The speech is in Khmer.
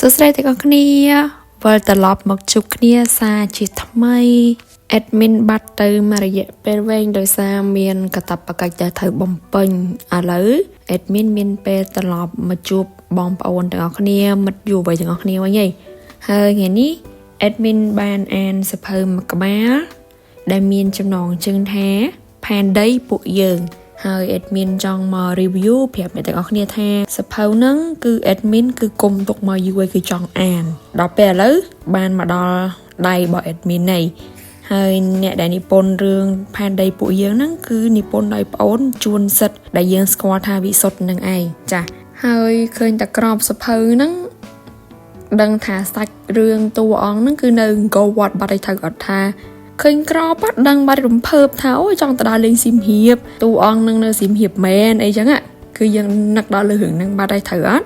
សួស្តីទាំងអស់គ្នាវិលត្រឡប់មកជួបគ្នាសាជាថ្មី admin បាត់ទៅមួយរយៈពេលវែងដោយសារមានកាតព្វកិច្ចដែលត្រូវបំពេញឥឡូវ admin មានពេលត្រឡប់មកជួបបងប្អូនទាំងអស់គ្នាមិត្តយុវវ័យទាំងអស់គ្នាវិញហីហើយថ្ងៃនេះ admin បានអានសៀវភៅមួយក្បាលដែលមានចំណងជើងថាផែនដីពួកយើង ហើយ admin ចង់មក review ប្រាប់អ្នកទាំងអស់គ្នាថាសៀវភៅហ្នឹងគឺ admin គឺគុំទុកមកយូរហើយគឺចង់អានដល់ពេលឥឡូវបានមកដល់ដៃរបស់ admin នេះហើយអ្នកដែលនិពន្ធរឿងផែនដីពួកយើងហ្នឹងគឺនិពន្ធដោយប្អូនជួនសិទ្ធដែលយើងស្គាល់ថាវិសុទ្ធនឹងឯងចា៎ហើយឃើញតែក្របសៀវភៅហ្នឹងដឹងថាសាច់រឿងតួអង្គហ្នឹងគឺនៅអង្គរវត្តបាត់ឲ្យត្រូវអត់ថាឃើញក្របបាត់ដឹងបាត់រំភើបថាអូយចង់ទៅដល់លេងសៀមរាបតួអង្គនឹងនៅសៀមរាបមែនអីចឹងគឺយើងនឹកដល់លើរឿងហ្នឹងបាត់ឲ្យត្រូវអត់?